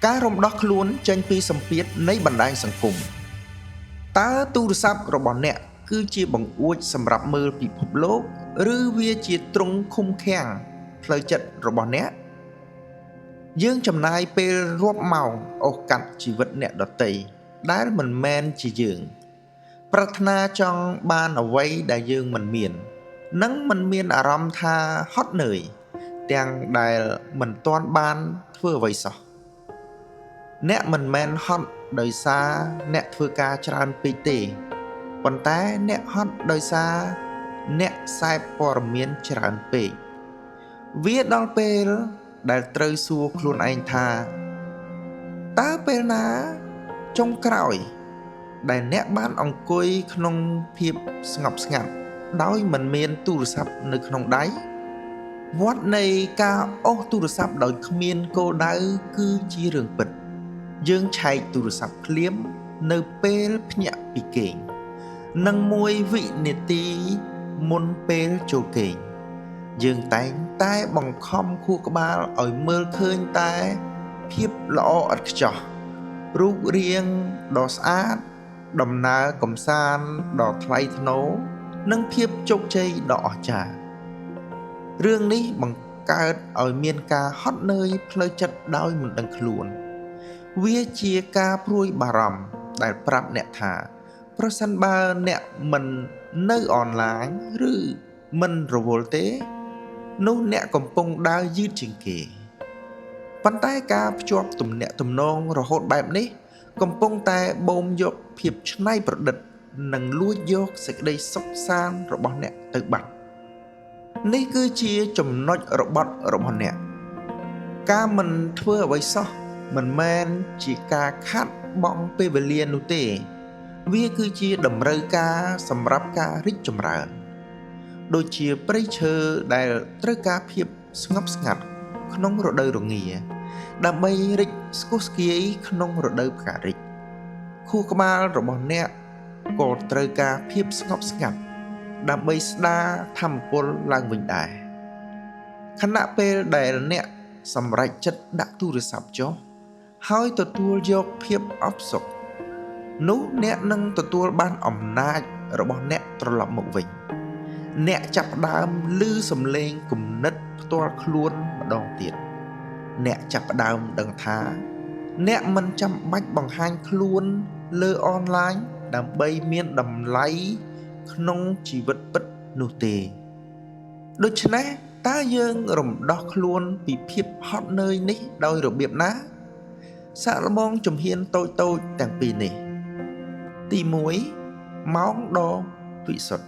ការរំដោះខ្លួនចេញពីសម្ពាធនៃបណ្ដាញសង្គមតើទូរស័ព្ទរបស់អ្នកគឺជាបង្អួចសម្រាប់មើលពិភពលោកឬវាជាទ្រុងឃុំឃាំងផ្លូវចិត្តរបស់អ្នកយើងចំណាយពេលរាប់ម៉ោងអូសកាត់ជីវិតអ្នកដទៃដែលមិនមែនជាយើងប្រាថ្នាចង់បានអ្វីដែលយើងមិនមាននិងមិនមានអារម្មណ៍ថាហត់នឿយទាំងដែលមិនទាន់បានធ្វើអ្វីសោះអ្នកមិនមែនហត់ដោយសារអ្នកធ្វើការច្រើនពេកទេប៉ុន្តែអ្នកហត់ដោយសារអ្នកសេពព័ត៌មានច្រើនពេកវាដល់ពេលដែលត្រូវសួរខ្លួនឯងថាតើពេលណាចុងក្រោយដែលអ្នកបានអង្គុយក្នុងភាពស្ងប់ស្ងាត់ដោយមិនមានទូរស័ព្ទនៅក្នុងដៃវដ្តនៃការអូសទូរស័ព្ទដោយគ្មានគោលដៅគឺជារឿងពិតយើងឆែកទូរស័ព្ទភ្លាមនៅពេលភ្ញាក់ពីគេងនិងមួយវិនាទីមុនពេលចូលគេងយើងតែងតែបង្ខំខួរក្បាលឲ្យមើលឃើញតែភាពល្អឥតខ្ចោះរូបរាងដ៏ស្អាតដំណើរកម្សាន្តដ៏ថ្លៃថ្នូរនិងភាពជោគជ័យដ៏អស្ចារ្យរឿងនេះបង្កើតឲ្យមានការហត់នឿយផ្លូវចិត្តដោយមិនដឹងខ្លួនវាជាការព្រួយបារម្ភដែលប្រាប់អ្នកថាប្រសិនបើអ្នកមិននៅអនឡាញឬមិនរវល់ទេនោះអ្នកកំពុងដើរយឺតជាងគេប៉ុន្តែការភ្ជាប់ទំនាក់ទំនងរហូតបែបនេះកំពុងតែបូមយកភាពច្នៃប្រឌិតនិងលួចយកសេចក្តីសុខសាន្តរបស់អ្នកទៅបាត់នេះគឺជាចំណុចរបត់របស់អ្នកការមិនធ្វើអ្វីសោះមិនមែនជាការខាតបង់ពេលវេលានោះទេវាគឺជាតម្រូវការសម្រាប់ការរីកចម្រើនដូចជាព្រៃឈើដែលត្រូវការភាពស្ងប់ស្ងាត់ក្នុងរដូវរងាដើម្បីរីកស្គុះស្គាយក្នុងរដូវផ្ការីកខួរក្បាលរបស់អ្នកក៏ត្រូវការភាពស្ងប់ស្ងាត់ដើម្បីស្ដារធម៌ពលឡើងវិញដែរខណៈពេលដែលអ្នកសម្រេចចិត្តដាក់ទូរស័ព្ទចុះហើយទទួលយកភាពអផ្សុកនោះអ្នកនឹងទទួលបានអំណាចរបស់អ្នកត្រឡប់មកវិញអ្នកចាប់ផ្ដើមឮសំឡេងគំនិតផ្ទាល់ខ្លួនម្ដងទៀតអ្នកចាប់ផ្ដើមដឹងថាអ្នកមិនចាំបាច់បង្ហាញខ្លួនលើអនឡាញដើម្បីមានតម្លៃក្នុងជីវិតពិតនោះទេដូច្នេះតើយើងរំដោះខ្លួនពីភាពហត់នឿយនេះដោយរបៀបណាសាកល្បងជំហានតូចៗទាំងពីរនេះទី1ម៉ោងដ៏វិសុទ្ធ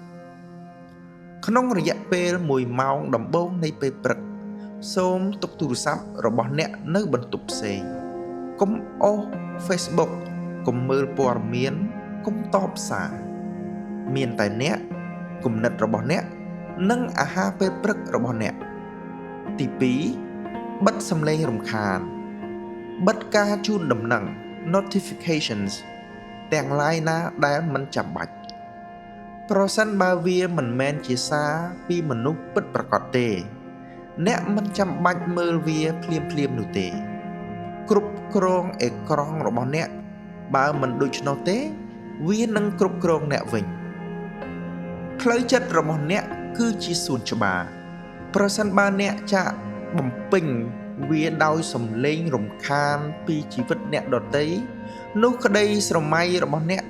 ក្នុងរយៈពេល1ម៉ោងដំបូងនៃពេលព្រឹកសូមទុកទូរស័ព្ទរបស់អ្នកនៅបន្ទប់ផ្សេងកុំអូស Facebook កុំមើលព័ត៌មានកុំតបសារមានតែអ្នកគំនិតរបស់អ្នកនិងអាហារពេលព្រឹករបស់អ្នកទី2បិទសំឡេងរំខានបិទការជូនដំណឹង notifications ទាំងឡាយណាដែលមិនចាំបាច់ប្រសិនបើវាមិនមែនជាសារពីមនុស្សពិតប្រាកដទេអ្នកមិនចាំបាច់មើលវាភ្លាមៗនោះទេគ្រប់គ្រងអេក្រង់របស់អ្នកបើមិនដូច្នោះទេវានឹងគ្រប់គ្រងអ្នកវិញផ្លូវចិត្តរបស់អ្នកគឺជាសួនច្បារប្រសិនបើអ្នកចាក់បំពេញវាដោយសំឡេងរំខានពីជីវិតអ្នកដទៃនោះក្តីស្រមៃរបស់អ្នក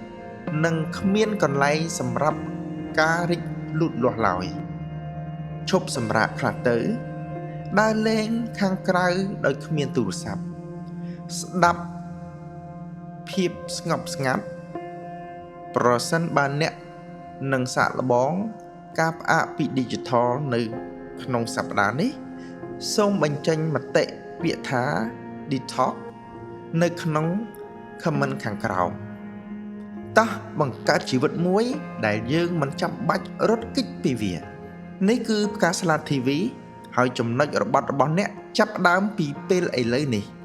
នឹងគ្មានកន្លែងសម្រាប់ការរីកលូតលាស់ឡើយឈប់សម្រាកខ្លះទៅដើរលេងខាងក្រៅដោយគ្មានទូរស័ព្ទស្ដាប់ភាពស្ងប់ស្ងាត់ប្រសិនបើអ្នកនឹងសាកល្បងការផ្អាកពី Digital នៅក្នុងសប្តាហ៍នេះសូមបញ្ចេញមតិពាក្យថា Detox នៅក្នុង comment ខាងក្រោមតោះបង្កើតជីវិតមួយដែលយើងមិនចាំបាច់រត់គេចពីវានេះគឺផ្កាស្លា TV ហើយចំណុចរបត់របស់អ្នកចាប់ផ្ដើមពីពេលឥឡូវនេះ។